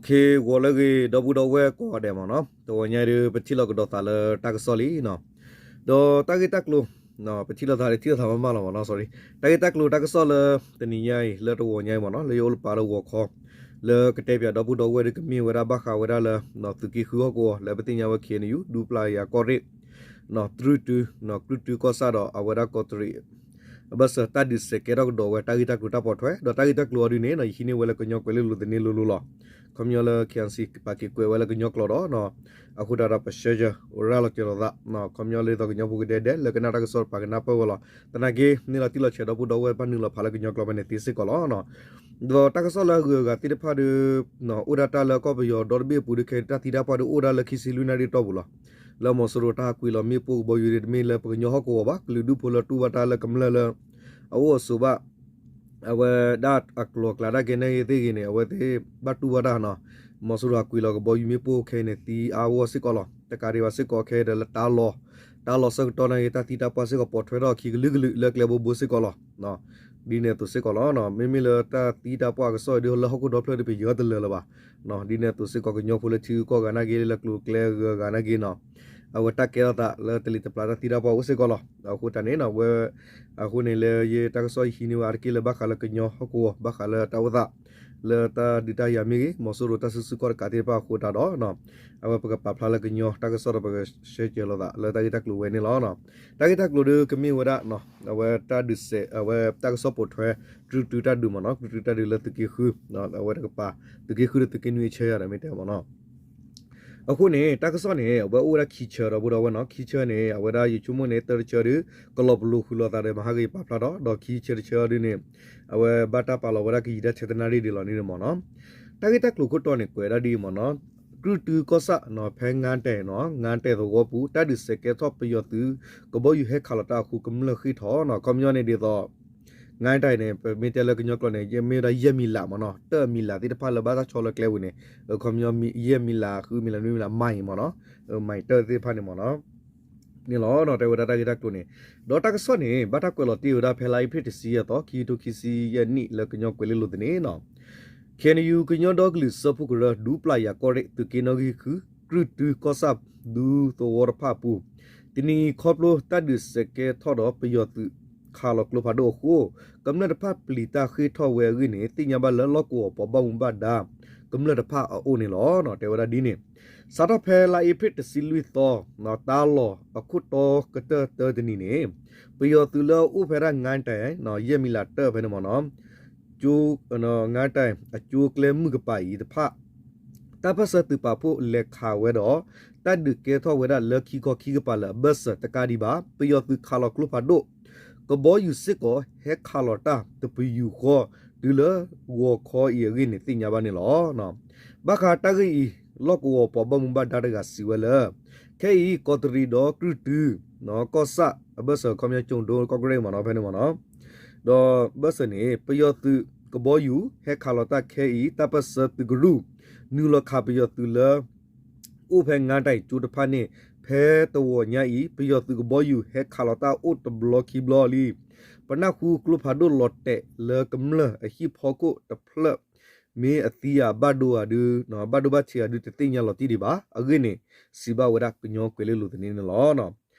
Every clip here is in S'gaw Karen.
ဂီၤလၢအဂ့ၤ ဒီပုၢ်ဒီဝဲၢ်ကိးဂၤဒဲးမ့ၢ်နီၤ, တဂီၤညါအံၤဒုး ပထံၣ်လိာ်ကဒီးသးလၢတၢ်ကစီၣ်လံနီၤ, ဒီးတၢ်ဂ့ၢ်တၢ်ကျိၤ ပထံၣ်လိာ်သး ထံၣ်လိာ်သးမးမးလီၤမ့ၢ်နီၤ, sorry, တၢ်ဂ့ၢ်တၢ်ကျိၤတၢ်ကစီၣ်လၢတနံၤညါအံၤ လၢတဂီၤညါအံၤမ့ၢ်နီၤ, လၢယအိၣ်လၢပာ်လၢဂီၤခီ လၢကတဲပၠးဒီပုၢ်ဒီဝဲၢ်ဒုးကမ့ၢ်ဝဲဒၣ်ဘၣ်ဃးဝဲဒၣ်လၢ သုးက့ဃုဟီၣ်ကဝီၤ လၢပသ့ၣ်ညါဝဲ ခ့ၣ်အဲၣ်ယူၣ် ဒူပျၢ်ယၤကီၢ်ရ့ၣ် တြူၢ်တု, ကြုၢ်တုကီၢ်ဆၣ်ဒီးအဝဲဒၣ်ကီးတရံး အဘၢၣ်စၢၤတၢ်ဒုးစဲးကဲထီၣ်ကဒီးဝဲတၢ်ဂ့ၢ်တၢ်ကျိၤတၢ်ပိာ်ထွဲ ဒီးတၢ်ဂ့ၢ်တၢ်ကျိၤအီၤဒုးန့ၣ် ယဟံးန့ၢ်ဝဲလၢကညီကွဲၤလ့လိၤသန့လိၤလိၤလီၤ. ခီပညီလၢ ခ့ၣ်အဲၣ်ယူၣ် ပာ်က့ၤကွဲးဝဲလၢကညီကျိာ်ဒီး အဃိတၢ်ဒီးပဆၢဂ့ၤရၤလီၤက့ၤလိာ်သး ခီပညီလၢသိးကညီဖိကဒဲဒဲး လၢကနၣ်တၢ်ကစီၣ်တပၤကနၢ်ပၢၢ်ဝဲလီၤ. သနာ်က့ န့ၢ်လီၤတံၢ်လီၤဆဲးဒီပုၢ်ဒီဝဲၢ်ဘၣ်နုာ်လီၤဖးလၢကညီကျိာ်ဖဲန့ၣ်သ့စ့ၢ်ကီးလီၤ. ဒီးတၢ်ကစီၣ်လၢအဂုၤအဂၤသ့ၣ်တဖၣ်ဒီး အိၣ်ဒၣ်တၢ်လၢကီၢ်ပယီၤဒီတဘ့ၣ်အပူၤဒီး ခဲအံၤတၢ်သံတၢ်ပှၢ်ဒီးအိၣ်ဒၣ်လၢခံဆံလွံၢ်နၣ်ရံၣ်အတီၢ်ပူၤလီၤ. လၢမီၤစိရိၤတၢ်ဟးကွံာ်လီၤမ့ၣ်ပိၢ်ကဘီယူၤဒ်တမ့ၢ်လၢပကညီဟီၣ်ကဝီၤဘၣ်, ကလုာ်ဒူၣ်ဖိလၢတူၢ်ဘၣ်တၢ်လၢကမျၢၢ်လၢ အအိၣ်အဆိးဘၣ် အဝဲဒၣ်အကျိၤအကျဲဒၣ်ကဲန့ၣ်သ့ၣ်ဂ့ၤန့ၣ် အဝဲသ့ၣ်ဘၣ်တူၢ်ဘၣ်တၢ်နီၤ. မီၤစိရိၤဟးကွံာ်လီၤကဘီယူၤမ့ၣ်ပိၢ်ခဲအံၤန့ၣ် သံအါအါဂီၢ်စ့ၢ်ကီးလီၤ. တကးဒံးဘၣ်စ့ၢ်ကီးခဲအံၤဒီးလၢတၢ်လီၢ်, တၢ်လီၢ်ဆၢကတီၢ်န့ၣ်ဂ့ၤ တၢ်သံတၢ်ပှၢ်စ့ၢ်ကီးပိာ်ထွဲထီၣ်အခံကလုာ်ကလုာ်လၢကျဲဘိဘိစ့ၢ်ကီးလီၤ. ဒ်န့ၣ်အသိးစ့ၢ်ကီးလီၤ. မ့မ့ၢ်လၢတၢ်သံတၢ်ပှၢ်အကစီၣ်အံၤဒုးလၢဟီၣ်ခိၣ်ဒီဖျၢၣ်ဒုးပယီၤတလၢာ်လၢၤဘၣ်. ဒ်န့ၣ်အသိးစ့ၢ်ကီးကညီဖိလၢထံဂုၤကီၢ်ဂၤနာ်က့ လၢကျိၤကျဲအဂၤနာ်က့နီၤ အဝဲတၢ်ကဲထီၣ်သးလၢတလံၤတပျၢ်တၢ်သံတၢ်ပှၢ်အိၣ်စ့ၢ်ကီးလီၤ. အဃိတၢ်န့ၣ် အဝဲ အဃိန့ၣ်လၢယတၢ်ကစီၣ်ယဟံးန့ၢ်ဝဲအါတက့ၢ်လၢဘၣ်ဃးလၢကညီဟီၣ်ကဝီၤ ဘၣ်ဃးလၢတၢ်အိၣ်သး လၢတၢ်ဒုးတၢ်ယၤမ့ၢ်ဂ့ၤ မီၤစိရိၤတၢ်စုဆူၣ်ခီၣ်တကးသ့ၣ်တဖၣ်အဃိတၢ်ဒီး အဝဲပကပာ်ဖျါလၢကညီတၢ်ကစီၣ်ဒီးပကဆၢကၢၤလိာ်သးလၢတၢ်ဂ့ၢ်တၢ်ကျိၤဝဲန့ၣ်လီၤ. တၢ်ဂ့ၢ်တၢ်ကျိၤဒုးကမ့ၢ်ဝဲဒၣ် အဝဲတၢ်ဒုးစဲး အဝဲတၢ်ကစီၣ်ပိာ်ထွဲ ကြုၢ်တုတၢ်ဒုးမ့ၢ်နီၤ, ကြုၢ်တုတၢ်ဒုးလၢသုးက့ဃု အဝဲတကပၤ သုးက့ဃုဒီးသုးက့နွံအဆၢယၤဒီးမ့ၢ်တဲမ့ၢ်နီၤ. အဃိန့ၣ် တၢ်ကစီၣ်န့ၣ် အဝဲအိၣ်ဝဲဒၣ်ခံဆၢဒီပုၢ်ဒီဝဲၢ်နီၤ, ခံဆၢန့ၣ် အဝဲဒၣ်ယဆိကမိၣ်န့ၣ် တၢတဆၢဒုး ကလီၤပလိာ်ဃုာ်လိာ်သးဒီးမဟါကယပာ်ဖျါထီၣ် ဒီးခံဆၢတဆၢဒုးန့ၣ် အဝဲဘၣ်တၢ်ပာ်လီၤဝဲဒၣ်ကယံာ်တၢ်ဆၢတနၣ်ရံၣ်ဒံးလီၤန့ၣ်မ့ၢ်နီၤ. တၢ်ဂ့ၢ်တၢ်ကျိၤခိၣ်တီန့ၣ် ကွဲးဒၣ်ဒ်အံၤမ့ၢ်နီၤ, ကြုၢ်တုကီၢ်ဆၣ်နီၤ ဖဲငါးတၢ်နီၤ ငါးတၢ်သဝီပူၤ တၢ်ဒုးစဲးကဲထီၣ်ပယီၤသုး ကဘီယူၤဟဲခးလီၤတၢ်အဃိကမျၢၢ်ဃ့ၢ်ထီၣ်နီၤ, ခီပညီန့ၣ်ဒ်သိး ငါးတၢ်န့ၣ် ပမ့ၢ်တဲလၢကညီကျိာ်န့ၣ် မ့ၢ်ဝဲဒၣ်ယဲၢ်မံၤလးမ့ၢ်နီၤ, တၢ်မံၤလးသ့ၣ်တဖၣ်လၢဘၣ်တၢ်ဆီလၢကျဲဝံၤန့ၣ် ခီပညီ ယဲၢ်မံၤလး ဃုမံၤလး နွံမံၤလး မံၤမ့ၢ်နီၤ, မံၤတၢ်သ့ၣ်တဖၣ်န့ၣ်မ့ၢ်နီၤ န့ၣ်လီၤ တဲဝဲဒၣ်တၢ်ဂ့ၢ်တၢ်ကျိၤန့ၣ်, ဒီးတၢ်ကစီၣ်န့ၣ် ဘၣ်တၢ်ကွဲးလီၤတ့ၢ်ဝဲဒၣ်ဖဲလါအ့ဖြ့ၣ်တဆံယဲၢ်သီ ခံကထိခံဆံယဲၢ်နံၣ် လၢကညီကွဲၤလ့လိၤသန့ၣ်နီၤ, ခ့ၣ်အဲၣ်ယူၣ် ကညီဒီကလုာ်စၢဖှိၣ်ကရၢ ဒူပျၢ်ယၤကီၢ်ရ့ၣ် သုးက့နီၣ်ဂံၢ်ဃု ကြုၢ်တုကီၢ်ဆၣ် ဒူသဝီတဖၣ်အပူၤ တနံၤအံၤခီဖျိတၢ်ဒုးစဲးကဲထီၣ်ဒီးပယီၤသုးခးလီၤကျိဖးဒိၣ်အဃိ ကမျၢၢ်တဖၣ်ပျံၤတၢ်ဃ့ၢ်ထီၣ်ဝဲအဂ့ၢ်န့ၣ် သ့ၣ်ညါဘၣ်လၢလီၢ်ကဝီၤပှၤဘၣ်မူဘၣ်ဒါ ကမျၢၢ်တဖၣ်အအိၣ်န့ၣ်လီၤ. တဲဝဲဒၣ်ဒ်န့ၣ် စးထီၣ်ဖဲလါအ့ဖြ့ၣ်တဆံလွံၢ်သီ တၢ်လီၢ်အခိၣ်တီကတၢၢ်တၢတနံၤန့ၣ် ပယီၤသုးလၢအအိၣ်ဖဲဒၣ်ငါးတၢ် ယဲၢ်မံၤလးတၢၢ်ဖဲန့ၣ်မ့ၢ်နီၤ ငါးတၢ်အကၠိကျဲမုၢ်ကပၤအံၤတဖၣ် တၢ်ပၢၢ်ဆၢသုးပာ်ဖှိၣ်လဲၤခးဝဲဒီး တၢ်ဒုးကဲထီၣ်ဝဲဒၣ်လၢခံခီခံကပၤလၢအဘၢၣ်စၢၤတကးဒံးဘၣ် ပယီၤသုးခးလီၤကျိဖးဒိၣ် ကဘီယူၤစ့ၢ်ကီးဟဲခးလီၤတၢ်တပယူာ်ဃီ တုၤလၢဂီၤခီအံၤအဂ့ၢ်န့ၣ်သ့ၣ်ညါဘၣ်န့ၣ်လီၤ. ဘၣ်ဃးတၢ်ဂ့ၢ်အံၤ လီၢ်ကဝီၤပှၤဘၣ်မူဘၣ်ဒါတဂၤစံးဝဲလၢ ခဲအံၤ ကီးတရံးဒီးကြုၢ်တု ကီၢ်ဆၣ် အဘၢၣ်စၢၤခီပညီကၠိၣ်ဒိကီၢ်ကရ့ၣ်မ့ၢ်နီၤ ဖဲန့ၣ်မ့ၢ်နီၤ ဒီးဘၢၣ်စၢၤန့ၣ် ပယီၤသုးကဘီယူၤဟဲခးလီၤတၢ်ခဲအံၤ တၢ်ပၢၢ်ဆၢသုးကရူၢ် နုာ်လီၤခးပယီၤသုးလၢ အိၣ်ဖဲငါးတၢ်အကၠိတဖၣ်န့ၣ် ဖဲတဂီၤညါအံၤ ပယီၤသုးကဘီယူၤဟဲခးလီၤတၢ်အိၣ်တဘျီခံဘျီလံ. ပနၢ်ဟူကျိဖးဒိၣ်လီၤတဲာ်လၢကမျၢၢ်အဟံၣ်ဖီခိၣ်တဖျၢၣ် မ့ၢ်အသံဧါဘၣ်ဒိဧါဒုး ဘၣ်ဒိဘၣ်ထံးဧါဒုးတသ့ၣ်ညါလီၤတံၢ်ဒံးဘၣ်. အဂ့ၢ်န့ၣ် စံးဘၣ်ဝဲဒၣ်ကညီကွဲၤလ့လိၤသန့န့ၣ်လီၤ.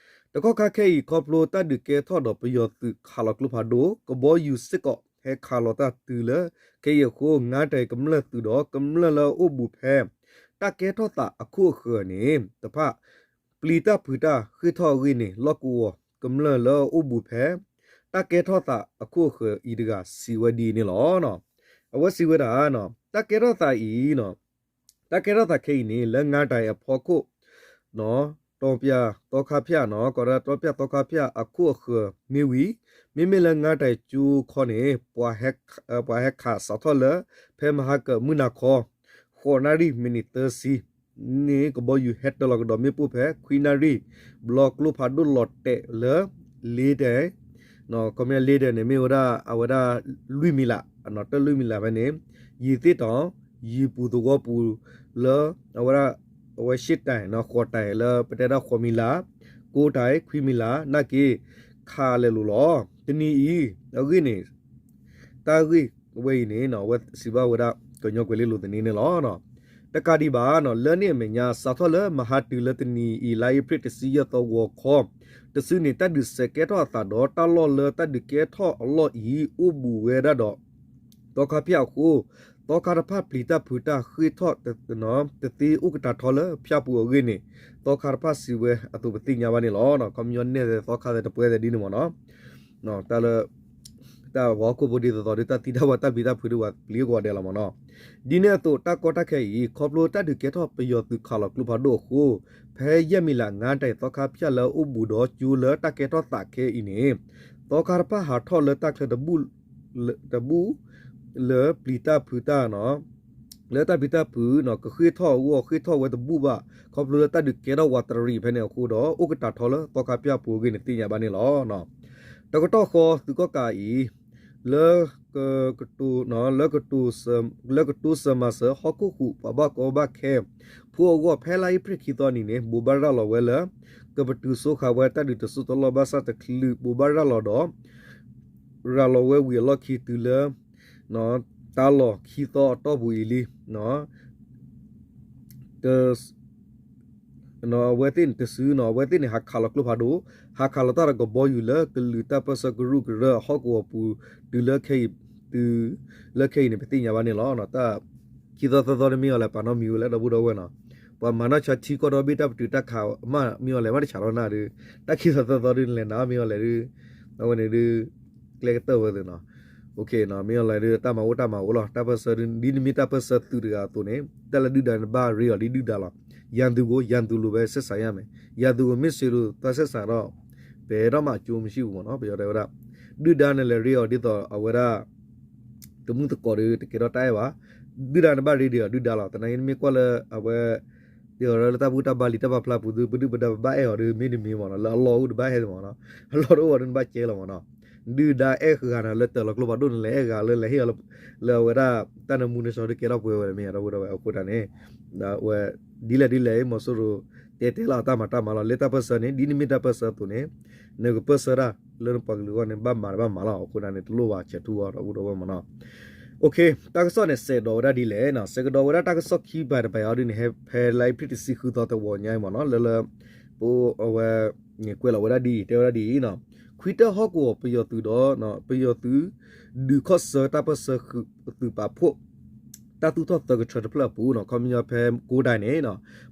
တကီၢ်ခါခဲအံၤ ခီဖျိတၢ်ဒုးကဲထီၣ်ဒီးပယီၤသုးခးလီၤကျိဖးဒိၣ် ကဘီယူၤစ့ၢ်ကီးဟဲခးလီၤတၢ်တုၤလၢ ခဲအံၤအဃိ ငါးတၢ်ကမျၢၢ်သုးဒီး ကမျၢၢ်လၢအအိၣ်ဘူးဖဲ တၢ်ကဲထီၣ်သးအခိၣ်အဃၢၤန့ၣ် တဖၣ် ပျံၤတၢ်ဖုးတၢ်ဃ့ၢ်ထီၣ်အဂ့ၢ်န့ၣ် လီၢ်ကဝီၤကမျၢၢ်လၢအအိၣ်ဘူးဖဲ တၢ်ကဲထီၣ်သးအခိၣ်အဃၢၤအံၤတဂၤစံးဝဲဒ်အံၤန့ၣ်လီၤ. အဝဲစံးဝဲဒၣ် တၢ်ကဲထီၣ်သးအံၤ တၢ်ကဲထီၣ်သးခဲအံၤန့ၣ် လၢငါးတၢ်အံၤအဖီခိၣ် တီပၠၣ်သီခါဖၠၣ် ကီးဒၣ်တီပၠၣ်သီခါဖၠၣ်အခိၣ်အဃၢၤမ့ၢ်ဝံၤ မ့မ့ၢ်လၢငါးတၢ်အံၤကၠိခီန့ၣ် ပှၤဟဲခးစးထီၣ်လၢ ဖဲမဟါကၢမုၢ်နၤခီ ဃိးနၣ်ရံၣ်မံးနံးသၢဆံ န့ၣ် ကဘီယူၤဟဲတၢလီၤကဒီးမ့ၣ်ပိၢ်ဖဲ ခွံနၣ်ရံၣ် ဘျီကျိဖးဒိၣ်လီၤတဲာ်လၢ လ့တဲာ် ခီပညီလ့တဲာ်န့ၣ်မ့ၢ်ဝဲဒၣ် အဝဲဒၣ်လွံၢ်မံၤလး တၢ်လွံၢ်မံၤလးဖဲန့ၣ် ယံၤသ့ၣ်တီၤ ယံၤပူၤသဝီပူၤလၢ အဝဲဒၣ် အဝဲရှ့ၣ်တဲာ် ဃိးတဲာ်လၢပတဲဒၣ်ဃိးမံၤလး ကိးတဲာ်ခွံမံၤလး နာ်က့ ခးလဲၤလိာ်လီၤ. တနံၤအံၤ အဂ့ၢ်န့ၣ် တၢ်ဂ့ၢ်ဝဲအံၤန့ၣ် အဝဲစံးဘၣ်ဝဲဒၣ် ကညီကွဲၤလ့လိၤသန့န့ၣ်လီၤ. တကးဒံးဘၣ် လၢန့ၣ်အမဲာ်ညါ စးထီၣ်လၢမဟါတုၤလၢတနံၤအံၤ လါအ့ဖြ့ၣ်တဆံယဲၢ်သီဂီၤခီ တစုန့ၣ် တၢ်ဒုးစဲးကဲထီၣ်အသးဒီး တၢ်လီၢ်လၢတၢ်ဒုးကဲထီၣ်အလီၢ်အံၤ အိၣ်ဘူးဝဲဒၣ်ဒီး သီခါဖၠၣ်အဃိ သီခါတဖၣ်ပျံၤတၢ်ဖုးတၢ် ဃ့ၢ်ထီၣ် တသ့အိၣ်ကတၢ်ထီလၢဖၠၣ်ပူၤအဂ့ၢ်န့ၣ် သီခါတဖၣ်စံးဝဲအသိးပသ့ၣ်ညါဘၣ်န့ၣ်လီၤ. ခီပညီနဲၣ်သဲသီခါသဲတပှဲၤသဲဒ်န့ၣ်မ့ၢ်နီၤ တၢ်လၢ တၢ်ပှၤဟီၣ်ခိၣ်ဖိဒ်သိးသိးဒီး တၢ်သံတၢ်ဝဲတၢ်ပျံၤတၢ်ဖုးဒ်ဝဲပျံၤကိးဂၤဒဲးလီၤမ့ၢ်နီၤ. ဒ်န့ၣ်အသိး တၢ်ကီတၢ်ခဲအံၤ ခီဖျိတၢ်ဒုးကဲထီၣ်ပယီၤသုးခးလီၤကျိဖးဒိၣ်အဃိ ဖဲယဲၢ်မံၤလးငါးတၢ်အံၤ သီခါဖၠၣ်လၢအအိၣ်ဘူးဒီးကၠိလၢတၢ်ကဲထီၣ်သးခဲအံၤန့ၣ် သီခါတဖၣ်ဟးထီၣ်လၢတၢ်ချၢတဘူၣ် တဘူၣ် လၢပျံၤတၢ်ဖုးတၢ် လၢတၢ်ပျံၤတၢ်ဖုး ကဃ့ၢ်ထီၣ်အဂီၢ် ဃ့ၢ်ထီၣ်ဝဲတဘူၣ်ဘၣ် ခီဖျိလၢတၢ်ဒုးကဲထီၣ်ဝးတရံးဖဲန့ၣ်အဃိဒီး အိၣ်ကတၢ်ထီလၢသီခါဖၠၣ်ပူၤအဂ့ၢ်န့ၣ် သ့ၣ်ညါဘၣ်န့ၣ်လီၤ. တကတီၢ်ဃီ သုးကီၣ်ကးအံၤ လၢ လၢကတိၤစၢၤမၤစၢၤ ဟီၣ်ခိၣ်ဟူးပှၤဘၣ်ကီဘၣ်ခဲ ဖိအဂီၢ် ဖဲလါအ့ဖြ့ၣ်ခံသီနံၤန့ၣ် ဘိးဘၣ်ရၤလီၤဝဲလၢ ကပတုာ်စိဃာ်ဝဲတၢ်ဒုးတစိၢ်တလီၢ်ဘၣ်ဆၣ်တချုးဘိးဘၣ်ရၤလီၤဒီး ရၤလီၤဝဲဝံၤအလီၢ်ခံတုၤလၢ တၢ်လီၢ်ခံသီအတီၢ်ပူၤအံၤလံ အဝဲသ့ၣ်န့ၣ်တစု အဝဲသ့ၣ်န့ၣ် ဟးခးလီၤကျိဖးဒိၣ် ဟးခးလီၤတၢ်ဒီးကဘီယူၤလၢကလုာ်တၢ်ပၢၢ်ဆၢကရူၢ်ကရၢအဟီၣ်ကဝီၤပူၤ တုၤလၢခဲအံၤ တုၤလၢခဲအံၤန့ၣ် ပသ့ၣ်ညါဘၣ်န့ၣ်လီၤ. တၢ် ခံသီသၢသီဒ်မ့ၢ်အီၤလဲၣ် ပာ်နီတမံၤဝဲလၢဒီပုၢ်ဒီဝဲၢ်နီၤ ပှၤမၤနီၣ်ဆါထံကီၢ်ဒီဘ့ၣ်တၢ်ပတုာ်တၢ်ခးမး မ့ၢ်အီၤလဲၣ် မ့ၢ်တဆးထီၣ်နၤဒုး တၢ်ခံသီသၢသီဒုးနလဲၤနၤ မ့ၢ်အီၤလဲၣ်ဒုး အဝဲန့ၣ်ဒုး ကျဲကတၢၢ်ဝဲသ့ၣ်နီၤ မ့ၢ်အီၤလဲၣ်ဒုး တၢ်မၤအိၣ်တၢ်မၤအိၣ်လီၤ တၢ်ပၢၢ်ဆၢဒ်နမ့ၢ်တၢ်ပၢၢ်ဆၢသုးတဂၤအသိးန့ၣ် တၢ်လၢဒုၣ်ဒါန့ၣ်ဘၣ်ရ့အီၤဒ်ဒုၣ်ဒါလီၤ ရန်သူကို ရန်သူလိုပဲ ဆက်ဆံရမယ် ရန်သူကို မ့ၢ်စံးလို့ သွားဆက်ဆံတော့ ဘယ်တော့မှအကျိုးမရှိဘူးပေါ့နော် ပယီၤတဲဝဲဒၣ် ဒုၣ်ဒါန့ၣ်လဲၤရ့အီၤဒ်သိးအဝဲဒၣ် တမုၢ်သကိးဒီးတကဲထီၣ်တၢ်အဲၣ်ဘၣ် ဒုၣ်ဒါန့ၣ်ဘၣ်ရ့ဒီးဒုၣ်ဒါလီၤ သနာ်က့နမ့ၢ်ကွၢ်လၢအဝဲ ဒ်သိးလၢတၢ်ဘူၣ်တၢ်ဘါလံာ်တၢ်ပာ်ဖျါပူၤသု ပဒုၣ်ပဒါပဘၣ်အဲၣ်အီၤဒီးမ့တမ့ၢ်မ့ၢ်နီၤ လၢအလီၢ်အိၣ်ဒီးဘၣ်အဲၣ်မ့ၢ်နီၤ အလီၢ်တအိၣ်အီၤဒီးနဘၣ်ကဲလီၤမ့ၢ်နီၤ ဒုၣ်ဒါအဲၣ်ဂၤနၤလၢတၢ်လီၤကျိဖးဒိၣ်န့ၣ်လဲၤအဲၣ်ဂၤလၢလဲၤဟ့ၣ်အီၤလၢ လၢအဝဲဒၣ် တၢ်နၢမူနၢဆှီဒုးကဲထီၣ်ပှဲၤဝဲမ့ၢ်ဒီပုၢ်ဒီဝဲၢ်အဃိတၢ်န့ၣ် ဝဲ ဒ်လဲၣ်ဒ်လဲၣ် မီၤစိရိၤ တဲတဲလီၤတၢ်မၤတၢ်မၤလီၤ လၢတၢ်ပၢၢ်ဆၢန့ၣ် ဒ်နမ့ၢ်တၢ်ပၢၢ်ဆၢအသိးန့ၣ် နကပၢၢ်ဆၢတၢ်လၢနပှၤကလုာ်အဂီၢ်န့ၣ် ဘၣ်မၤတဘၣ်မၤလီၤ အဃိတၢ်န့ၣ် တလိၣ်ဘၣ်ဆဲးထူအီၤဒီပုၢ်ဒီဝဲၢ်မ့ၢ်နီၤ တၢ်ကစီၣ်န့ၣ် စဲးဒီးဝဲဒၣ်ဒ်လဲၣ်နီၤ စဲးကဒီးဝဲဒၣ်တၢ်ကစီၣ်ခံပၤတပၤအံၤဒ်န့ၣ် ဖဲလါအ့ဖြ့ၣ်တဆံဃုသီတဝီညါအံၤမ့ၢ်နီၤ လၢလၢ ပဝဲ ကွဲးလီၤဝဲဒၣ်ဒ်အံၤ တဲဝဲဒၣ်ဒ်အံၤနီၤ ခွံတၢၣ်ဟီၣ်ကဝီၤပယီၤသုးဒီး ပယီၤသုး ဒုးခီၣ်ဆၢတၢ်ပၢၢ်ဆၢသုးပာ်ဖှိၣ် တၢ်သူၣ်ထီၣ်သၢကထၢတဖျၢၣ်အပူၤနီၤ ခီပညီဖဲကိးတၢ်န့ၣ်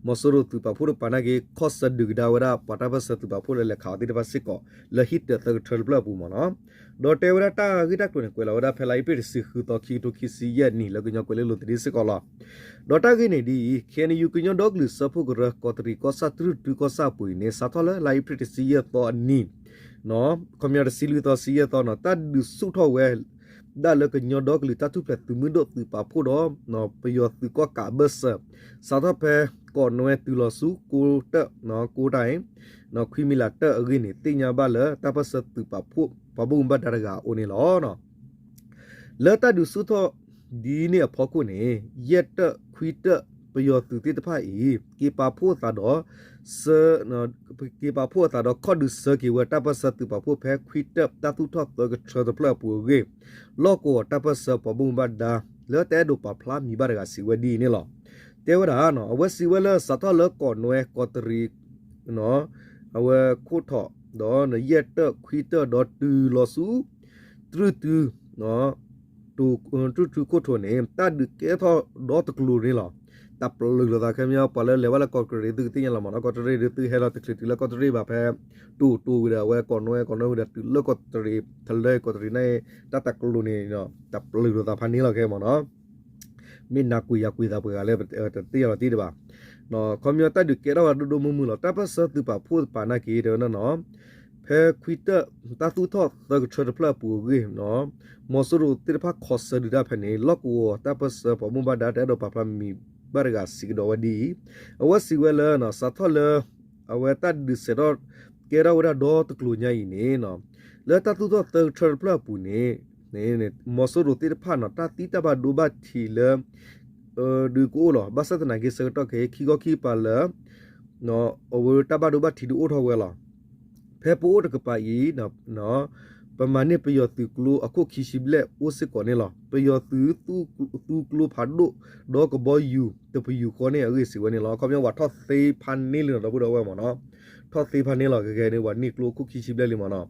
မီၤစိရိၤသုးပာ်ဖှိၣ်တကပၤနာ်က့ ခီၣ်ဆၢဒုးကဒါဝဲဒၣ်ပှၤတၢ်ပၢၢ်ဆၢသုးပာ်ဖှိၣ်လၢလဲၤခးအီၤသ့ၣ်တဖၣ်စ့ၢ်ကီး လၢဟံၣ်တၢးသၢကထၢတဖျၢၣ်အပူၤမ့ၢ်နီၤ ဒီးတဲဝဲဒၣ်တၢ်ဂ့ၢ်တၢ်ကျိၤန့ၣ် ကွဲးလီၤဝဲဒၣ်ဖဲလါအ့ဖြ့ၣ်တဆံဃုသီ ခံကထိခံဆံယဲၢ်နံၣ် လၢကညီကွဲၤလ့လိၤသဒ့စ့ၢ်ကီးလီၤ. ဒီးတၢ်ဂ့ၢ်န့ၣ်ဒ်အံၤ ခ့ၣ်အဲၣ်ယူၣ် ကညီဒီကလုာ်စၢဖှိၣ်ကရၢ ကီးတရံးကီၢ်ဆၣ်တြူၢ်တုကီၢ်ဆၣ်အပူၤအံၤန့ၣ် စးထီၣ်လၢလါအ့ဖြ့ၣ်တဆံယဲၢ်သီအနံၤ ခီပညီတဆံလွံၢ်သီဆံယဲၢ်သီနီၤ တၢ်ဒုးဆူၣ်ထီၣ်ဝဲ ဒၣ်လၢကညီဒီကလုာ်တၢ်ထူၣ်ဖျဲးသုးမုၢ်ဒိၣ်သုးပာ်ဖှိၣ်ဒီး ပယီၤသုးကီၣ်ကးအဘၢၣ်စၢၤ စးထီၣ်ဖဲ ကီးနွဲတုၤလီၤဆူ ကိးတၢၣ် ကိးတၢၣ်အံၤ ခွံမံၤလးတၢၣ်အဂ့ၢ်န့ၣ် သ့ၣ်ညါဘၣ်လၢတၢ်ပၢၢ်ဆၢသုးပာ်ဖှိၣ် ပှၤဘၣ်မူဘၣ်ဒါတဂၤအအိၣ်န့ၣ်လီၤ. လၢတၢ်ဒုးဆူၣ်ထီၣ်ဒ်န့ၣ်အဖီခိၣ်န့ၣ် ယဲၢ်တၢၣ် ခွံတၢၣ် ပယီၤသုးသ့ၣ်တဖၣ်အံၤ က့ၤပာ်ဖှိၣ်အသးဒီး က့ၤပာ်ဖှိၣ်အသးဒီးခီၣ်ဒုးစၢက့ၤဝဲတၢ်ပၢၢ်ဆၢသုးပာ်ဖှိၣ်ဖဲခွံတၢၣ်တၢ်သူၣ်ထီၣ်သၢကထၢတဖျၢၣ်အပူၤအဂ့ၢ် လီၢ်ကဝီၤတၢ်ပၢၢ်ဆၢပှၤဘၣ်မူဘၣ်ဒါ လၢတအဲၣ်ဒိးပာ်ဖျါမံၤဘၣ်တဂၤစံးဝဲဒ်အံၤန့ၣ်လီၤ. တဲဝဲဒၣ် အဝဲစံးဝဲလၢစးထီၣ်လၢကီးနွဲ ကီးတရံး အဝဲခိၣ်ထိး ဒီးယဲၢ်တၢၣ် ခွံတၢၣ် ဒီးတုၤလီၤဆူ တြူၢ်တု တြူၢ်တုခိၣ်ထိးန့ၣ် တၢ်ဒုးကဲထီၣ်ဒီတကျိၤန့ၣ်လီၤ. တၢ်ပျုာ်လိာ်သးခဲမီ ပှၤလၢလဲၤဘၣ်လၢကီးတရံးသုကသ့ၣ်ညါလီၤမ့ၢ်နီၤ ကီးတရံးဒုးသုဟဲလီၤတချုးတုၤလၢကီးတရံးဘၣ်ဖဲ တိၢ်တိၢ်ဝံၤဒီး အဝဲကီးနွဲ ကီးနွဲဝံၤဒီးတုၤလၢကီးတရံး ထလၢကီးတရံးန့ၣ် တၢ်တကျိၤန့ၣ် တၢ်ပျုာ်လိာ်သးဖးန့ၣ်လီၤခဲမ့ၢ်နီၤ မ့ၢ်နၤကွံာ်ယၤကွံာ်သးပှဲၤဂၤလၢ တသ့ၣ်ညါလီၤတံၢ်တဘၣ် ခီပညီတၢ်ဒုးကဲထီၣ်ဝဲဒိၣ်ဒိၣ်မုၢ်မုၢ်လီၤ တၢ်ပၢၢ်ဆၢသုးပာ်ဖှိၣ်တပၤနာ်က့ တဲဝဲဒၣ်နီၤ ဖဲခွံတၢၣ် တၢ်သူၣ်ထီၣ်သၢကထၢတဖျၢၣ်အပူၤအဂ့ၢ် မီၤစိရိၤသ့ၣ်တဖၣ်ခီၣ်ဆၢဒုးတၢ်ဖဲန့ၣ် လီၢ်ကဝီၤတၢ်ပၢၢ်ဆၢပှၤဘၣ်မူဘၣ်ဒါတအဲၣ်ဒိးပာ်ဖျါမံၤဘၣ်တဂၤစံးကဒီးဝဲဒ်အံၤ အဝဲစံးဝဲလၢ စးထီၣ်လၢ အဝဲတၢ်ဒုးစဲးထီၣ်ကဲထီၣ်ဝဲဒၣ်ဒီတကျိၤညါအံၤန့ၣ် လၢတၢ်သူၣ်ထီၣ်သၢကထၢတဖျၢၣ်အပူၤန့ၣ် မီၤစိရိၤသ့ၣ်တဖၣ်နီၤ တၢ်သံတၢ်ဘၣ်ဒိဘၣ်ထံးလၢ ဒုးကအိၣ်လီၤ ဘၣ်ဆၣ်သနာ်က့ဆၢကတီၢ်ခဲအံၤ ခံခီခံကပၤလၢ အဝဲတၢ်ဘၣ်ဒိဘၣ်ထံးဒုးအိၣ်ထီၣ်ဝဲလီၤ. ဖဲပအိၣ်တကပၤအံၤ ပမၤန့ၢ်ပယီၤသုးကျိအခိၣ်ခံဆံဘျဲၣ်အိၣ်စ့ၢ်ကီးန့ၣ်လီၤ. ပယီၤသုးသူကျိဖးဒိၣ် ဒီးကဘီယူၤတပယူာ်ဃီန့ၣ်အဂ့ၢ်စံးဝဲန့ၣ်လီၤ. ခီပညီ ပှၤထီၣ်သ့ဖးန့ၢ်လံနီၤ ဒီပုၢ်ဒီဝဲၢ်မ့ၢ်နီၤ, ထီၣ်သ့ဖးန့ၢ်လီၤ ကကဲန့ၣ် ပှၤန့ၢ်ကျိခိၣ်ခံဆံဘျဲၣ်လံမ့ၢ်နီၤ.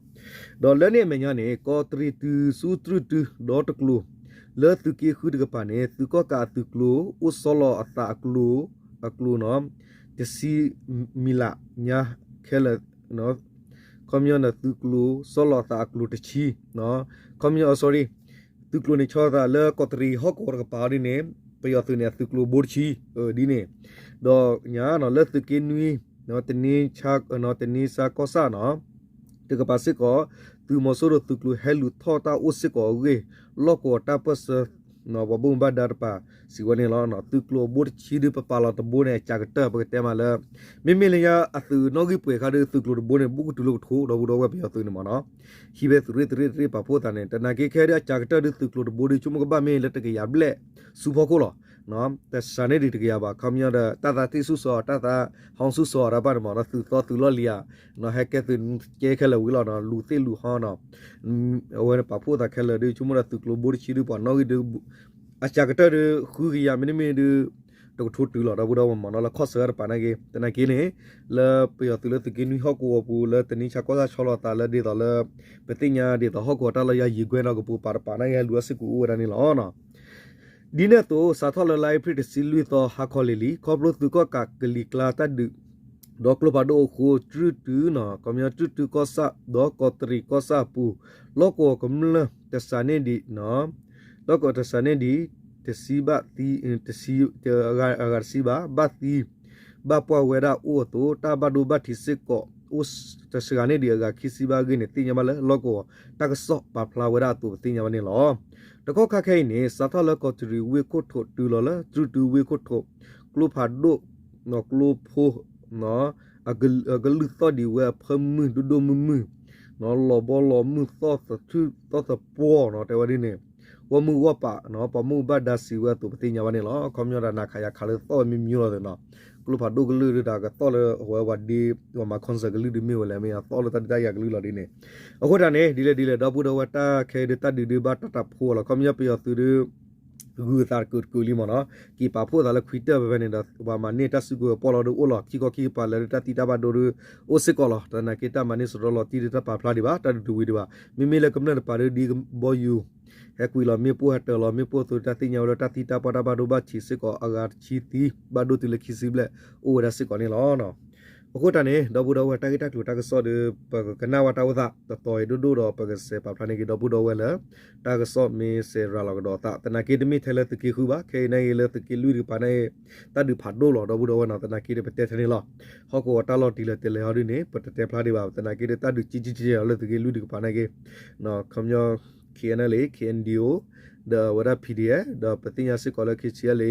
ဒီးလၢန့ၣ်အမဲာ်ညါန့ၣ် ကီးတရံးတုၤဆူတြုၢ်တုၤဒီတကျိၤ လၢသုးက့ဃုတကပၤန့ၣ် သုးကီၣ်ကးအသုးကျိ အိၣ်ဆီလီၤအသးအကျိၤ, အကျိၤနီၤ, တဆံမံလးညါခဲလၢာ် ခီပညီန့ၣ် သုးကျိၤဆီလီၤအသးအကျိၤတဆံ, ခီပညီ sorry, သုးကျိၤန့ၣ်ဆီလီၤသးလၢကီးတရံးဟီၣ်ကဝီၤတကပၤဒ်န့ၣ် ပယီၤသုးန့ၣ် အသုးကျိၤဘိတဆံ ဒ်န့ၣ်, ဒီးညါနီၤ လၢသုးက့နွံ တနံၤဆါကီၢ်ဆၣ်နီၤ တကပၤစ့ၢ်ကီး သုးမီၤစိရိၤသုးကျိၤဟဲလူၤထီၣ်တၢ်အိၣ်စ့ၢ်ကီးအဂ့ၢ် လီၢ်ကဝီၤတၢ်ပၢၢ်ဆၢ ပှၤဘၣ်မူဘၣ်ဒါတကပၤ စံးဝဲန့ၣ်လီၤ. သုးကျိၤအဘိတဆံဒုး ပပာ်လီၤတဘိန့ၣ် အစှၤကတၢၢ် ပကတဲမးလၢ မ့မ့ၢ်လၢညါအသုးနီၣ်ဂံၢ်ပှဲၤခါဒုး သုးကျိၤတဘိန့ၣ် ဘူးကတုၤလၢကထိ ဒီပုၢ်ဒီဝဲၢ်ပယီၤသုးန့ၣ်မ့ၢ်နီၤ, ဟံးဝဲသုးရ့ၣ်သုးရ့ၣ်သုးရ့ၣ်ပာ်ဖှိၣ်သးန့ၣ် သနာ်က့ခဲဒုးအစှၤကတၢၢ်ဒုး သုးကျိၤတဘိဒုး ဆိကမိၣ်ကဘၣ်မ့ၢ်လၢတကယၤဘျဲၣ်ဆူဖီခိၣ်လီၤ. တစှၤန့ၢ်ဒံးတကယၤဘၣ် ခီပညီဒီး တၢ်သးသ့ၣ်ဆူၣ်စီၤ တၢ်သးဟီၣ်ဆူၣ်စီၤတၢ်ဘၣ်န့ၣ်မ့ၢ်နီၤ သုးသီသုးလီၢ်လံၤဧါ, ဟဲကဲသုးကဲခဲလၢာ်ဝံၤလီၤနီၤ လူၤသ့ၣ်လူၤဟီနီၤ အဝဲန့ၣ်ပာ်ဖှိၣ်သးခဲလၢာ်ဒုး ဆိကမိၣ်ဒီးသုးကျိၤဘိတဆံဒုး ပှၤနီၣ်ဂံၢ်ဒုး အစှၤကတၢၢ်ဒုး ဃုကယၤမ့တမ့ၢ်ဒုး တကထိတုၤလီၤ ဒီပုၢ်ဒီဝဲၢ်မ့ၢ်နီၤ လၢခီၣ်ဆၢတကပၤနာ်က့ သနာ်က့န့ၣ် လၢပယီၤသုးလၢသုးက့နွံဟီၣ်ကဝီၤပူၤ လၢတနံၤဆါကီၢ်ဆၣ်ဆီလီၤသးလၢဒ်သိးလၢ ပသ့ၣ်ညါဒ်သိးဟီၣ်ကဝီၤတၢ်လီၢ်ယါယံၤကွဲဒီးကပူၤပာ်တပၤနာ်က့ ဟဲလူၤအီၣ်စ့ၢ်ကီးအိၣ်ဝဲဒၣ်န့ၣ်လီၤ. ဒ်န့ၣ်အသိး စးထီၣ်လၢလါအ့ဖြ့ၣ်တဆံလွံၢ်သီဟါခီလံၤလံၤ ခီဖျိသုးကီၣ်ကးကလံၤကျါတၢ်ဒုး ဒီးကျိဖးဒိၣ်အဃိ တြုၢ်တုၤနီၤ ခီပညီတြုၢ်တုၤကီၢ်ဆၣ် ဒီးကီးတရံးကီၢ်ဆၣ်အပူၤ လီၢ်ကဝီၤကမျၢၢ်တစှၤန့ၢ်ဒံးနီၤ လီၢ်ကဝီၤတစှၤန့ၢ်ဒံး တဆံဘၣ်သံ တဆံ အဂၤတဆံဘၣ် ဘၣ်သံ ဘၣ်ပှၢ်ဝဲဒၣ်အိၣ်အသိး တၢ်ဘၣ်ဒိဘၣ်ထံးစ့ၢ်ကီး အိၣ်တစှၤန့ၢ်ဒံးအဂၤခံဆံဘၣ်အဂ့ၢ်န့ၣ် သ့ၣ်ညါဘၣ်လၢလီၢ်ကဝီၤတၢ်ကစီၣ်ပာ်ဖျါဝဲဒၣ်အသိး ပသ့ၣ်ညါဘၣ်န့ၣ်လီၤ. တကီၢ်ခါခဲအံၤန့ၣ် စးထီၣ်လၢကီးတရံးဝ့ၢ်ခိၣ်ထိးတုၤလီၤလၢ တြုၢ်တုၤဝ့ၢ်ခိၣ်ထိး ကျိဖးဒိၣ် ကျိဖိ အကလုၢ်သီၣ်ဒံးဝဲအဖၢမုၢ်ဒိၣ်ဒိၣ်မုၢ်မုၢ် လီၤဘီလီၤမုၢ်သီၣ်သထူၣ်သီၣ်သပှီၢ်နီၤ တဲဝဲဒ်န့ၣ် ဂီၢ်မုၢ်ဂီၢ်ပာ် ပှၤမုၢ်ဘၣ်ဒါစံးဝဲအသိး ပသ့ၣ်ညါဘၣ်န့ၣ်လီၤ. ခီပညီတၢ်နၤခးယၤခးလၢသီၣ်ဝဲမံမံလီၤသ့ၣ်နီၤ ကျိဖးဒိၣ်ကလုၢ်ဒုးတၢ်ကသီၣ်လၢအဝဲပှၤဒ့ ပှၤမၤ concert ကလုၢ်ဒုးမ့ၢ်ဝဲလဲၣ် မ့ၢ်အသီၣ်လၢတၢ်ဒုးတၢ်ယၤကလုၢ်လီၤဒ်န့ၣ် အဃိတၢ်န့ၣ် ဒ်လဲၣ်ဒ်လဲၣ် ဒီပုၢ်ဒီဝဲၢ်တၢ်ခဲအံၤဒုး တၢ်ဒုးဒုးဘၣ်တၢ်တၢ်ဖိအလီၤ ခီပညီပယီၤသုးဒုး ဂုာ်အသးတကုာ်တကုာ်လံမ့ၢ်နီၤ က့ၤပာ်ဖှိၣ်သးလၢခွံတၢၢ်ဖဲဖဲန့ၣ်ဒီး ပှၤမၤန့ၢ်တၢ်စုကဝဲၤပီၢ်လီၤဒုးအိၣ်လီၤ ခံခီခံကပၤလၢဒုးတၢ်သံတၢ်ဘၣ်ဒိဒုး အိၣ်စ့ၢ်ကီးလီၤ. သနာ်က့တၢ်မၤန့ၢ်စရီလီၤတံၢ်ဒုးတၢ်ပာ်ဖျါဒံးဘၣ် တၢ်ဒုးတဝံၤဒံးဘၣ် မ့မ့ၢ်လၢကမျၢၢ်တပၤဒုးဒ်ကဘီယူၤ ဟဲကွံာ်လီၤမ့ၣ်ပိၢ်ဟဲတၢၤလီၤမ့ၣ်ပိၢ်အသိး တၢ်သ့ၣ်ညါဝဲလၢတၢ်သံတၢ်ပှၢ်တၢ်ဘၣ်ဒိဘၣ်ထံးစ့ၢ်ကီး အဂၤတဆံသံ ဘၣ်ဒိတုၤလၢခံဆံဘျဲၣ် အိၣ်ဝဲဒၣ်စ့ၢ်ကီးန့ၣ်လီၤ. အဃိတၢ်န့ၣ် ဒီပုၢ်ဒီဝဲၢ်တၢ်ဂ့ၢ်တၢ်ကျိၤတၢ်ကစီၣ်ဒီး ပကကနၣ်ဝဲတၢ်အိၣ်သး တတီၤအံၤဒိၣ်ဒိၣ်ဒီး ပကစဲးပာ်ဖျါန့ၢ်က့ၤဒီပုၢ်ဒီဝဲၢ်လၢ တၢ်ကစီၣ်မ့ၢ်စဲးရၤလီၤကဒီးအသး သနာ်က့တမ့ၢ်ထဲလၢသုးက့ဃုဘၣ် ခဲအံၤန့ၣ်ဂ့ၤလၢသုးက့လွံၢ်တကပၤန့ၣ် တၢ်ဒုးဖးဒိၣ်လီၤ ဒီပုၢ်ဒီဝဲၢ်နီၤ သနာ်က့ဒီးပတဲထဲန့ၣ်လီၤ. ဟီၣ်ကဝီၤတၢ်လီၢ်တံၢ်လၢတဲလဲၤဟီဒ်န့ၣ် ပတတဲဖျါဒံးဘၣ် သနာ်က့ဒီးတၢ်ဒုးကံကံကံလီၤလၢသုးက့လွံၢ်တကပၤန့ၣ်ဂ့ၤ ခီပညီ K N L A K N D O ဒီးအဝဲဒၣ် P D F ဒီးပသ့ၣ်ညါစ့ၢ်ကီးလၢ K T L A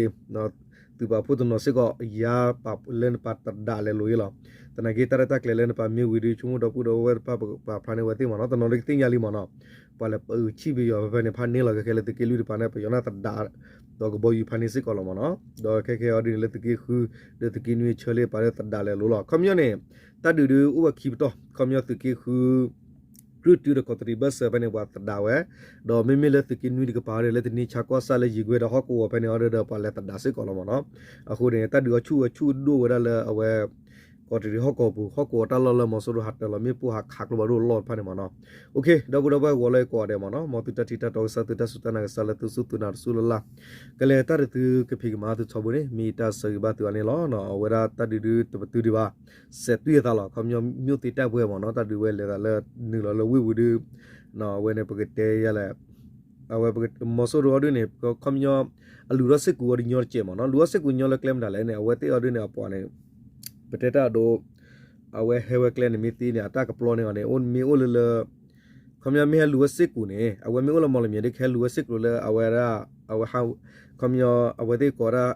သုးပာ်ဖှိၣ်တနီၤစ့ၢ်ကီး ယါပာ်လၢနပာ်တဒါလဲၤလိာ်ယ့လီၤ. သနာ်က့တၢ်ရဲၣ်တၢ်ကျဲၤလၢနပာ်မ့ၢ်ဝံၤဒီး ဆိကမိၣ်ဒီပုၢ်ဒီဝဲၢ်တဖၣ်ပာ်ဖျါန့ၢ်ဝဲသ့ၣ်မ့ၢ်နီၤ တနီၤဒုးကသ့ၣ်ညါလံမ့ၢ်နီၤ ပှၤလဲၤပအုးဆံၣ်ပယီၤဖဲဖဲန့ၣ် ဖးန့ၢ်လီၤခဲခဲလၢသုးက့လွံၢ်တကပၤန့ၣ် ပယီၤန့ၣ်တဒါ ဒီးကဘီယူၤဖးန့ၢ်စ့ၢ်ကီးလီၤမ့ၢ်နီၤ ဒီးခဲခဲအံၤဒ်န့ၣ်လၢသုးက့ဃု ဒီးသုးက့နွံဆၢလ့ပာ်လၢတဒါလဲၤလိာ်လီၤ. ခီပညီန့ၣ် တၢ်ဒုးဒုးအိၣ်ဝဲခံပတီၢ် ခီပညီသုးက့ဃု ကြုၢ်တုဒီးကီးတရံးဘၢၣ်စၢၤဖဲန့ၣ် ပှၤသဒါဝဲ, ဒီးမ့မ့ၢ်လၢသုးက့နွံတကပၤဒီး လၢတနံၤဆါကီၢ်ဆၣ်လၢယံၤကွဲဒီးဟီၣ်ကဝီၤဖဲန့ၣ်အီၤဒီး ပှၤလဲၤသဒါစ့ၢ်ကီးလီၤမ့ၢ်နီၤ. အဃိန့ၣ် တၢ်ဒုးအဆူၣ်အဆူၣ်ဒိၣ်ဝဲဒၣ်လၢအဝဲ ကီးတရံးဟီၣ်ကဝီၤပူၤ ဟီၣ်ကဝီၤတၢ်လီၢ်လၢမီၤစိရိၤဟးတၢၤလီၤမ့ၣ်ပိၢ်ဟးခးကျိဖးဒိၣ်လီၢ်တဖၣ်န့ၣ်မ့ၢ်နီၤ. ဒီပုၢ်ဒီဝဲၢ်ဂီၤလၢကိးဂၤဒဲးမ့ၢ်နီၤ မ်သုတၢ်ထံၣ်တၢ်တီကစၢ် သုတၢ်စူၢ်တၢ်နာ်ကစၢ်လၢသုစူၢ်သုနာ်တစူၢ်လၢ်လၢ် ကလဲၤတၢ်တသုကဖံးကမၤသုထီဘိန့ၣ် မ့ၢ်တၢ်ဆၢဂ့ၤဘၣ်သုအီၤန့ၣ်လီၤ. အဝဲဒၣ်တၢ်ဒုးဒုးတပတုာ်ဒံးဘၣ် စဲးတွံၢ်အသးလီၤ. ခီပညီ မြို့သိမ်းတိုက်ပွဲမ့ၢ်နီၤ တၢ်ဒုးဝဲလဲၤသးလၢနုာ်လီၤလၢဝ့ၢ်ပူၤဒုး အဝဲန့ၣ်ပကတဲယၤလဲၣ် အဝဲမီၤစိရိၤအီၤဒုးန့ၣ် ခီပညီ အလူၤထီၣ်စ့ၢ်ကီးအီၤဒုးညီတစဲးမ့ၢ်နီၤ လူၤထီၣ်စ့ၢ်ကီးညီလၢကျဲမတၤလဲၣ်န့ၣ် အဝဲသ့ၣ်အီၤဒုးန့ၣ် အပှၤန့ၣ် ပတဲတၢ်အဒိ အဝဲဟဲဝဲကျဲန့ၣ် မ့ၢ်သ့န့ၣ် အတၢ်ကပျီန့ၢ်အီၤန့ၣ် မ့ၢ်အိၣ်လၢလၢ ခီပညီမ့ၢ်ဟဲလူၤဝဲစ့ၢ်ကီးန့ၣ် အဝဲမ့ၢ်အိၣ်လၢမီၣ်လမံၤဒ်ကဟဲလူၤဝဲစ့ၢ်ကီးလၢအဝဲဒၣ် အဝဲ ခီပညီ အဝဲသ့ၣ်ကိးဝဲဒၣ်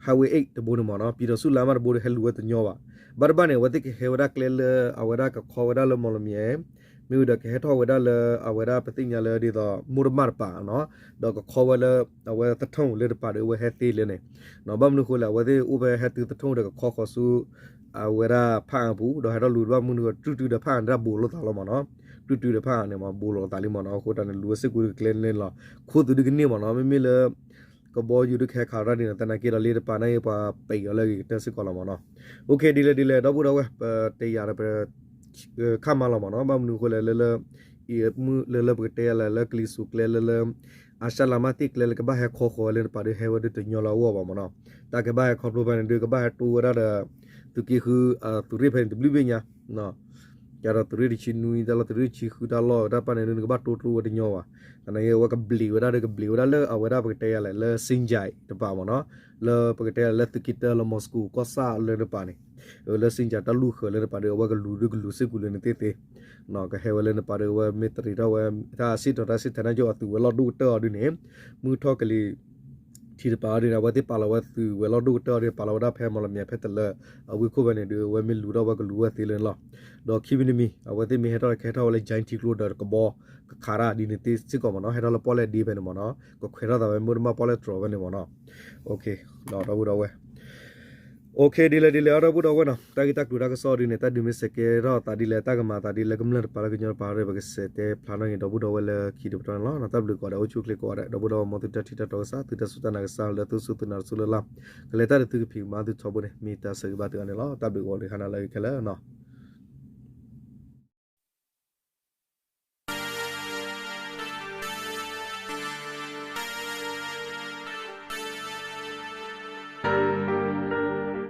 highway eight တဘိန့ၣ်မ့ၢ်နီၤ ပံၤဒီးဆူၣ်လါမးတဘိဒီးဟဲလူၤဝဲတညီဘၣ်. ဘၣ်တဘၣ်န့ၣ် အဝဲသ့ၣ်ကဟဲဝဲဒၣ်ကျဲလၢ အဝဲဒၣ်ကခီဝဲဒၣ်လၢမီၣ်လမံၤ မ့ၢ်ဝံၤဒီးကဟဲထီၣ်ဝဲဒၣ်လၢ အဝဲဒၣ်ပသ့ၣ်ညါလၢဒ်သိး မိၢ်တမၣ်တပၤနီၤ ဒီးကခီဝဲလၢ အဝဲသထူၣ်လၢတပၤဒီးအဝဲဟဲသ့လၢန့ၣ် ဘၣ်မနုၤဃိလဲၣ် အဝဲသ့ၣ်အိၣ်ဖဲဟဲတုၤသထူၣ်ဒီးကခီဃီၤဆူ အဝဲဒၣ်ဖးအါပူၤ ဒီးဟဲထီၣ်လူၤဘၣ်မနုၤဃိ တြုၢ်တုၤဒီးဖးအါန့ၣ်တၢ်ဘူးလိာ်သးလီၤမ့ၢ်နီၤ. ပျုၢ်တုၤတဖၣ်န့ၣ်မး ဘူးလိာ်သးလံမ့ၢ်နီၤ. အဃိတၢ်န့ၣ် လူၤဝဲစ့ၢ်ကီးကကျဲန့ၣ်လီၤ. ခိသူၣ်ဒုကန့ၢ်မ့ၢ်နီၤ. မ့မ့ၢ်လၢ ကဘီယူၤဒုးကဟဲခးရၣ်ဒ်န့ၣ် သနာ်က့ဒီးလ့တပၤန့ၣ် ပှၤပဲာ်အီၤလၢအဂ့ၤကတၢၢ်စ့ၢ်ကီးလီၤမ့ၢ်နီၤ. အိၣ်ခ့ ဒ်လဲၣ်ဒ်လဲၣ် ဒီပုၢ်ဒီဝဲၢ် ပတယၤဒီးပ ခါမးလီၤမ့ၢ်နီၤ. ဘၣ်မနုၤအဃိလဲၣ် လၢလၢ အံၤမုၢ်လၢလၢပကတဲယၤလဲၣ် လၢကလံၤစိးကျဲလၢလၢ အၤစၢ်လးမၢ်သ့ၣ်ကျဲလၢကဘၣ်ဟဲခီဃီၤဝဲလၢနပၤဒုး ဟဲဝဲဒုးတညီလၢအဂီၢ်ဘၣ်မ့ၢ်နီၤ. တၢ်ကဘၣ်ဟဲခီဖျိဖဲန့ၣ်ဒုး ကဘၣ်ဟဲတိဝဲဒၣ်ဒီး သုးက့ဃု သုးရ့ၣ်ဖဲန့ၣ်တဘျုးဘ့ၣ်ညါ ကဒီးသုးရ့ၣ်တဆံနွံ တၢ်လီၢ်သုးရ့ၣ်တဆံဃုတၢ်လီၢ်တၢ်ပၢ်န့ၣ်ဒုး နကဘၣ်တိတိဝဲတညီဘၣ်. သနာ်က့အဝဲကဘျံးဝဲဒၣ်ဒီး ကဘျံးဝဲဒၣ်လၢအဝဲဒၣ်ပကတဲယၤလဲၣ် လၢ Sinjar တပၤမ့ၢ်နီၤ. လၢပကတဲယၤလဲၣ် လၢသုးက့တၢ လၢမီၤစကိၤကီၢ်ဆၣ်လၢနပၤန့ၣ် လၢ Sinjar တၢ်လူၢ်ဃၢၤလၢနပၤဒုး အဝဲကလူၤဒုးကလူၤစ့ၢ်ကီးလၢနသ့ၣ်သ့ ကဟဲဝဲလၢနပၤဒုး အဝဲမ့ၢ်တရံးထီၣ်ဝဲ တၢ်စံၣ်ထီၣ်တၢ်စံၣ်ထဲးန့ၣ်ကၠိ အသုးဝဲၤလီၢ်ဒိၣ်ကတၢၢ်အီၤဒုးန့ၣ် မုၢ်ထီၣ်ကလံၤ ထံးတပၤအီၤဒုးန့ၣ် အဝဲသ့ၣ်ပာ်လီၤဝဲသုးဝဲၤလီၢ်ဒိၣ်ကတၢၢ်အီၤဒုး ပာ်လီၤဝဲဒၣ်ဖဲမီၢ်လမၠဲၣ်ဖဲတလၢ အဝ့ၢ်ခိၣ်ဖဲန့ၣ်ဒုး အဝဲမ့ၢ်လူၤထီၣ်ဝဲကလူၤဝဲသ့လၢန့ၣ်လီၤ. ဒီးခံမံၤတမံၤ အဝဲသ့ၣ်မ့ၢ်ဟဲထီၣ်ဒီး ကဟဲထီၣ်ဝဲလၢ ကၠဲထံကျိဒီးကဘီ ကခးတၢ်ဒ်န့ၣ်သ့စ့ၢ်ကီးမ့ၢ်နီၤ. ဟဲထီၣ်လၢပီၣ်လဲၣ်ဒ့ဖဲန့ၣ်မ့ၢ်နီၤ. ကခွဲးထီၣ်သးဝဲ မ့ၢ်တမ့ၢ်ပီၣ်လဲၣ်တြီၤဖဲန့ၣ်မ့ၢ်နီၤ. ဒီပုၢ်ဒီဝဲၢ် အိၣ်ခ့ ဒ်လဲၣ်ဒ်လဲၣ် ဒီပုၢ်ဒီဝဲၢ်နီၤ တၢ်ဂ့ၢ်တၢ်ကျိၤတၢ်ကစီၣ်ဒ်န့ၣ် တၢ်ဒုးမ့ၢ်စဲးကဲထီၣ်သးဒ်လဲၣ် တၢ်ကမၤသးဒ်လဲၣ် ကမျၢၢ်တပၤလၢကညီတပၤဒီး ပကစဲးတဲဖျါနီၣ်က့ၤ ဒီပုၢ်ဒီဝဲၢ်လၢခံတပတီၢ်န့ၣ်လီၤ. တၢ်ဘျုးကိးဂၤဒဲး အိၣ်ဆူၣ်အိၣ်ချ့ကိးဂၤဒဲး ဒီပုၢ်ဒီဝဲၢ် မ်သုတၢ်ထံၣ်တၢ်တီကစၢ် သုတၢ်စူၢ်တၢ်နာ်ကစၢ် လၢသုစူၢ်သုနာ်တစူၢ်လၢ်လၢ် ကလဲၤတၢ်ဒီးသုကဖံးကမၤသုထီဘိန့ၣ် မ့ၢ်တၢ်ဆၢဂ့ၤဘၣ်သုဂၤန့ၣ်လီၤ. တၢ်ဘျုးကိးဂၤဒဲး ခဲလၢာ်နီၤ.